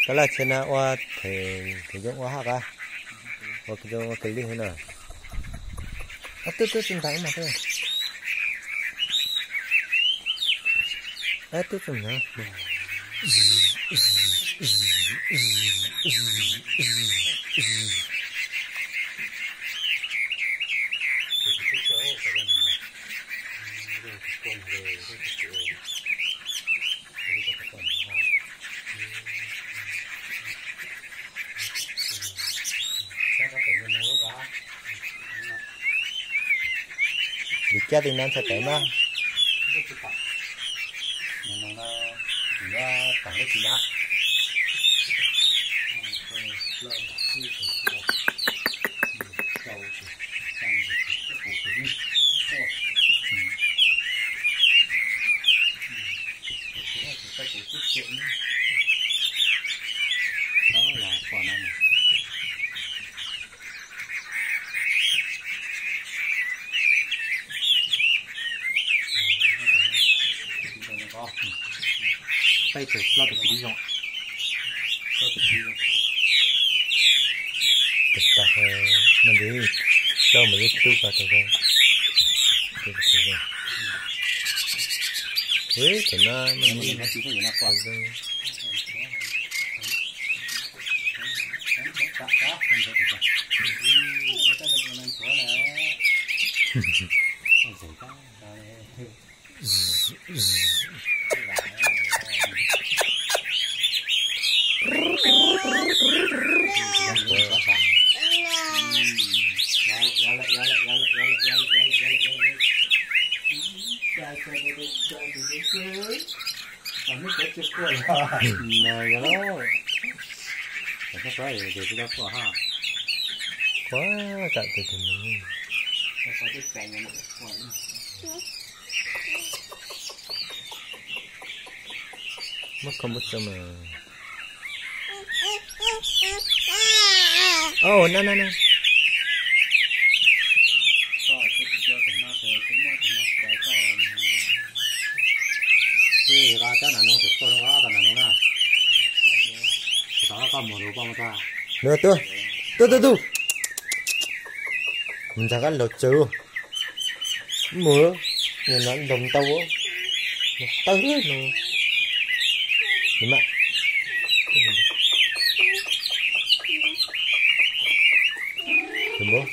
Tab laj txhia na ua them, them zoo ua haj qab, ua zoo ua clip na. Ab, tub tub tsis ntev mas tub. Ab, tub tsis ntev. Li cab li no ntshai tawm mas. Peb tus plaub tus pib zoo. Tus tag no nws coj mus ib tug pas tau. Tus no Ua tam tus tus no. Muab kho muab tso mas. Au, na na na. Tus cab nas no tus tuaj rau tom nas no na. Tus tom koj mus lus poj mus tag. Tuaj tuaj tuaj tuaj. Mus ntag koj laus tsawv. Mus, nim no ntaus ntau, tawg no. Nim mas. Tus npua.